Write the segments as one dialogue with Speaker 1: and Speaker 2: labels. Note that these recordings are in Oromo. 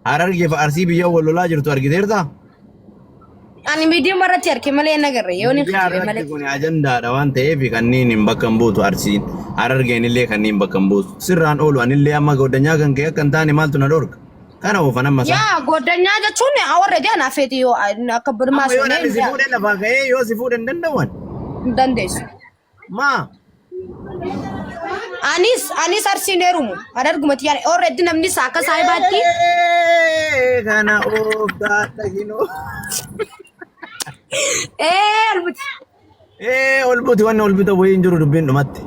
Speaker 1: Harargee fi Arsii biyya wal lolaa jirtu argiteertaa?
Speaker 2: Ani miidiyaa irratti arge malee hin agarre yoo ni
Speaker 1: Miidiyaa
Speaker 2: kijibe
Speaker 1: irratti
Speaker 2: malee.
Speaker 1: kun ajandaadha waan ta'eef kanneen hin bakka hin buutu Arsiin. Harargeen illee kanneen bakka hin buutu. Sirraan oolu anillee amma goddanyaa kan kee akka hin taane maaltu na dhorka? Kana oofan amma isaa.
Speaker 2: Yaa goddanyaa jechuun already anaaf feeti yoo akka birmaa
Speaker 1: Amma yoo namni si
Speaker 2: sunnee
Speaker 1: fuudhee lafaa ka'ee yoo si fuudhe hin danda'an.
Speaker 2: hin dandeessu.
Speaker 1: Maa?
Speaker 2: Anis Arsiin heerumu harargumatti yaala already namni isaa akka saahibaatti
Speaker 1: Eeeeee, Kana ooftaa dhaginoo.
Speaker 2: ee albuti.
Speaker 1: Ee ol buti wanni ol bita wayii hin jiru dubbiin dhumatti.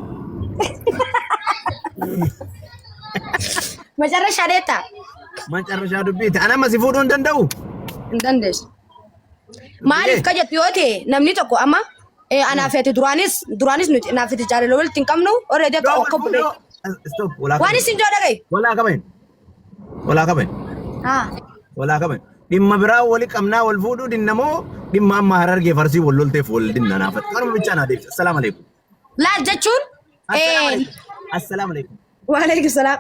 Speaker 2: Macarrashaa deettaa
Speaker 1: Macarrashaa dubbiiti. Ana amma si fuudhuu hin danda'u.
Speaker 2: hin dandeessu. Maaliif ka jettu yoo ta'e namni tokko amma anaaf ati duraanis nuti anaaf ati jaalala walitti hin qabnu already akka obbolee.
Speaker 1: Stop. Walaa
Speaker 2: Waan
Speaker 1: qaban.
Speaker 2: isin joo dhaga'i.
Speaker 1: Walaa qaban. Walaa qaban.
Speaker 2: Haa.
Speaker 1: Walaa qaban. Dhimma biraa wali qabnaa wal fuudhuu dinna moo dhimma amma harargee farsii wal lolteef wal dinna naafat. Kanuma bichaa naa deebisa. Assalaamu alaikum.
Speaker 2: Laal jechuun
Speaker 1: Assalaamu alaikum. Assalaamu alaikum.
Speaker 2: Waalaikum salaam.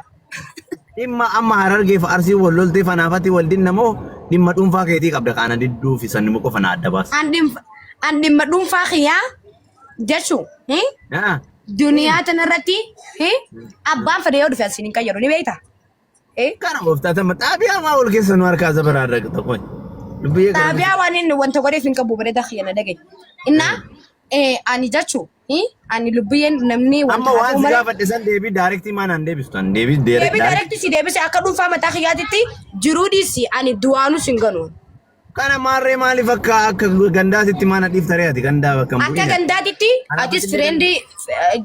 Speaker 1: Dhimma amma harargee fi arsii wal lolteef anaafati wal dinna moo dhimma dhuunfaa keetii qabda kaana didduu fi sanni qofa naa adda baasa.
Speaker 2: An dhimma dhuunfaa kiyyaa jechuun
Speaker 1: Ah.
Speaker 2: duniyaa tanarratti abbaan fedhe yoo dhufe asiin hin qayyadu ni beektaa?
Speaker 1: Kana gooftaa tama xaabiyaa maa ol keessa nu harkaa safaraa irra tokko. Dubbii gara
Speaker 2: Xaabiyaa waan inni wanta godheef hin qabu bareeda kiyya na dhagaye. Innaa ani jechuun ani lubbiyyeen namni wanta
Speaker 1: Amma
Speaker 2: haa
Speaker 1: waan
Speaker 2: ta'u
Speaker 1: si
Speaker 2: malee
Speaker 1: gaafadhe san deebii daarektii maa naan deebistu an deebii
Speaker 2: deebii
Speaker 1: daarektii.
Speaker 2: daarekti si deebise akka dhuunfaa mataa kiyyaatitti jiruu dhiisi ani du'aanus hin ganu.
Speaker 1: Kana maarree maaliif akka gandaatitti maa na dhiifta ree ati gandaa bakka hin
Speaker 2: Akka
Speaker 1: bu'in.
Speaker 2: gandaatitti
Speaker 1: Kanaaf
Speaker 2: atis
Speaker 1: ati
Speaker 2: fireendii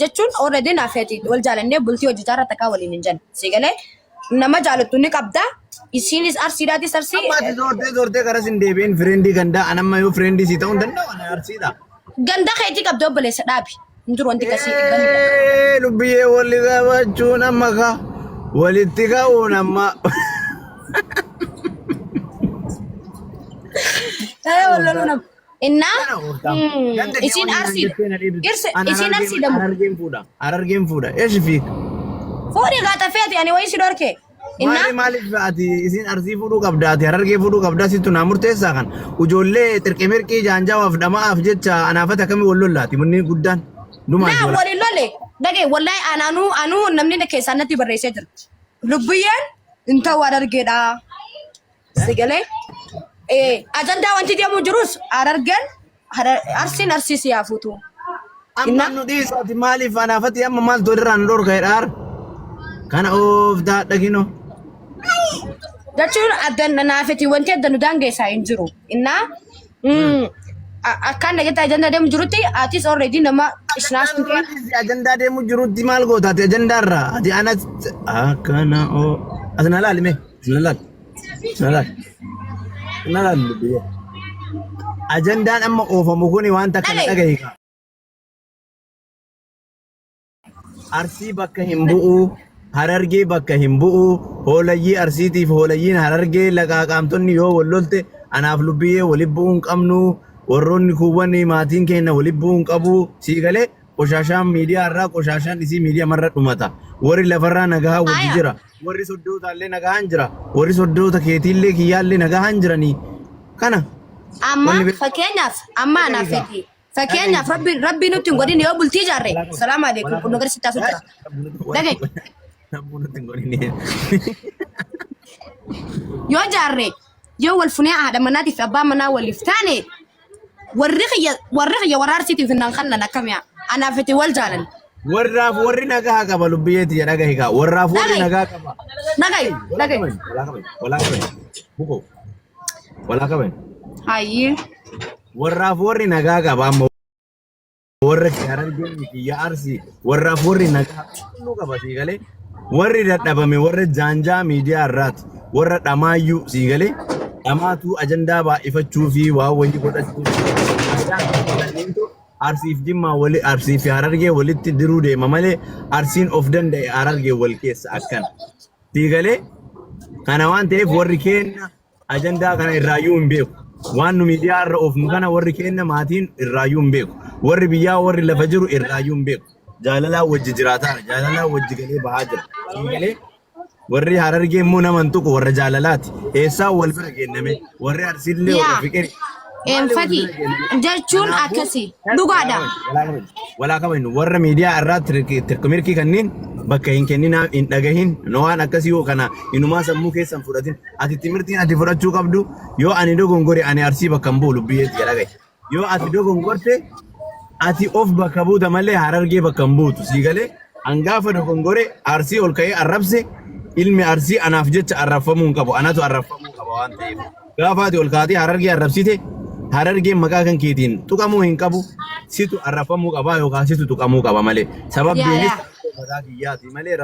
Speaker 2: jechuun already naaf ati wal jaalannee bultii hojjechaa irra takkaa waliin hin jenne. Si galee nama jaalattu ni qabda. Isiinis arsiidhaatis arsii.
Speaker 1: Amma ati zoortee zoortee karas hin deebi'in fireendii gandaa an amma yoo fireendii si ta'uu hin danda'u ana arsiidha.
Speaker 2: Ganda keetii qabda obboleessa dhaabi. Hin jiru wanti akkasii ganda.
Speaker 1: Ee, Lubbiyyee walli qabachuun amma ka walitti ka'uun amma.
Speaker 2: Ee wal loluu nama. Innaa
Speaker 1: Kana ooftaa. Ganda kee
Speaker 2: isiin
Speaker 1: waliin naan
Speaker 2: arsiidha.
Speaker 1: jettee na dhiibdu.
Speaker 2: Irse
Speaker 1: An
Speaker 2: isiin
Speaker 1: harargeen
Speaker 2: arsiidha moo?
Speaker 1: harargeen fuudha. Harargeen fuudha. Eeshi fiik.
Speaker 2: Fuudhi gaaxafeeti ani wayii si dhorke. Innaa
Speaker 1: Maali maaliif ati isin arsii fuudhuu qabda ati harargee fuudhuu qabda sittu naa murteessaa kan ijoollee xirqimirqii jaanjaawaaf dhama'aaf jecha anaafati akkamii wal lollaati munni guddaan dhumaan
Speaker 2: naa
Speaker 1: si wal
Speaker 2: waliin lole dhagee wallahi anaanuu anuu namni keessaan natti barreessee jira. Lubbiyyeen hin ta'u harargeedha. Sigalee ajandaa wanti deemu jirus harargeen arsiin arsii si haa fuutu.
Speaker 1: Amma
Speaker 2: Innaa
Speaker 1: nu dhiisaati maaliif anaafati amma maaltu walirraa nu dhorka jedhaar kana ooftaa dhagino.
Speaker 2: Jechuun adda naafiti wanti adda nu daangeessaa hin jiru. Innaa akkaan dhageetta ajandaa deemu jirutti atis already nama qishnaas
Speaker 1: Ajandaa nurraa ajandaa deemu jirutti maal goota ati ajandaa irraa ati ana akkana oo as na laali mee as na laali as na laali as na laali biyya. Ajandaan amma oofamu kuni wanta kana
Speaker 2: Dhaga'i.
Speaker 1: dhagahi kaa. Arsii bakka hin bu'u, Harargee bakka hin bu'u, hoolayyii Arsiitiif hooleyyiin Harargee laqaaqaamtonni yoo wal lolte anaaf lubbiyyee walitti bu'uu hin qabnu, warroonni kuuwwan maatiin keenya walitti bu'uu hin qabu, sii galee qoshaashaan miidiyaa irraa qoshaashaan isii miidiyaa marra dhumata. Warri lafarraa nagahaa wajji
Speaker 2: Aya.
Speaker 1: jira. Warri soddootaallee nagahaan jira. Warri soddoota keetiillee kiyyaallee nagahaan jiranii. Kana
Speaker 2: Amma
Speaker 1: wanni beeku.
Speaker 2: fakkeenyaaf amma anaaf
Speaker 1: Dhagahi kaa.
Speaker 2: fedhi. Fakkeenyaaf
Speaker 1: Dhagahi.
Speaker 2: rabbi rabbi nutti hin godhin yoo bultii ijaarre
Speaker 1: Walaa qaban.
Speaker 2: salaamu alaikum
Speaker 1: Walaa
Speaker 2: kun
Speaker 1: qaban.
Speaker 2: gara sitti haasuu jira. Dhagahi. Yoo ijaarre yoo wal funee haadha manaatiif abbaa manaa waliif taane warri kiyya warra arsiitiif hin kannan akkamiya anaaf itti wal jaalan.
Speaker 1: Warraaf warri nagaa qaba lubbiyeeti jedha dhagahi kaa. Warraaf warri
Speaker 2: Dhagahi.
Speaker 1: nagaa qaba.
Speaker 2: Dhagahi.
Speaker 1: Walaa
Speaker 2: Dhagahi.
Speaker 1: qaban. Walaa qaban. Walaa qaban. Bukoo. Walaa qaban.
Speaker 2: Hayyee.
Speaker 1: Warraaf warri nagaa qaba amma warra Harargee kiyya Arsii warraaf warri nagaa qulqulluu qaba sii galee warri dadhabame warra jaanjaa miidiyaa irraati warra dhamaayyuu sii galee dhamaatuu ajandaa baay'ifachuu fi waan wayii godhachuu kanneentu Arsiif Jimmaa wali Arsii fi Harargee walitti diruu deema malee Arsiin of danda'e Harargee wal keessa akkana sii galee kana waan ta'eef warri keenna ajandaa kana irraayyuu hin beeku. Waan nu miidiyaa irra oofnu kana warri keenna maatiin irraayyuu hin beeku. Warri biyyaa warri lafa jiru irraayyuu hin beeku. Jaalalaan wajji jiraataara. Jaalalaan wajji galee bahaa jira. Sii galee Warri Harargee immoo nama hin tuqu warra jaalalaati. Eessaa wal bira geenname? Warri Arsiillee warra
Speaker 2: Yaa.
Speaker 1: fiqiri. Maali wal
Speaker 2: Fati
Speaker 1: bira geenname?
Speaker 2: jechuun
Speaker 1: Kanaafuu
Speaker 2: akkasi dhugaadha.
Speaker 1: walaa kabajnu warra miidiyaa irraa tirkimirkii kanneen bakka hin kenninaa hin dhagahin waan akkasii yoo kana inumaa sammuu keessan fudhatin ati timirtiin ati fudhachuu qabdu yoo ani dogongore ani arsii bakka hin bu'u lubbiyeetti jedha gahe yoo ati dogongorte ati of bakka buuta malee harargee bakka hin buutu sii galee hangaafa dogongore arsii ol ka'ee arrabse ilmi arsii anaaf jecha arrabfamuu hin qabu anatu arrabfamuu qaba waan ta'eef Gaafa ati ol kaatee harargee arrabsite harargeen maqaa kan keetiin tuqamuu hin qabu situ arrabfamuu qaba yookaan situ tuqamuu qaba malee
Speaker 2: Yaa
Speaker 1: sababbiinis
Speaker 2: yaa.
Speaker 1: mataa kiyyaati malee.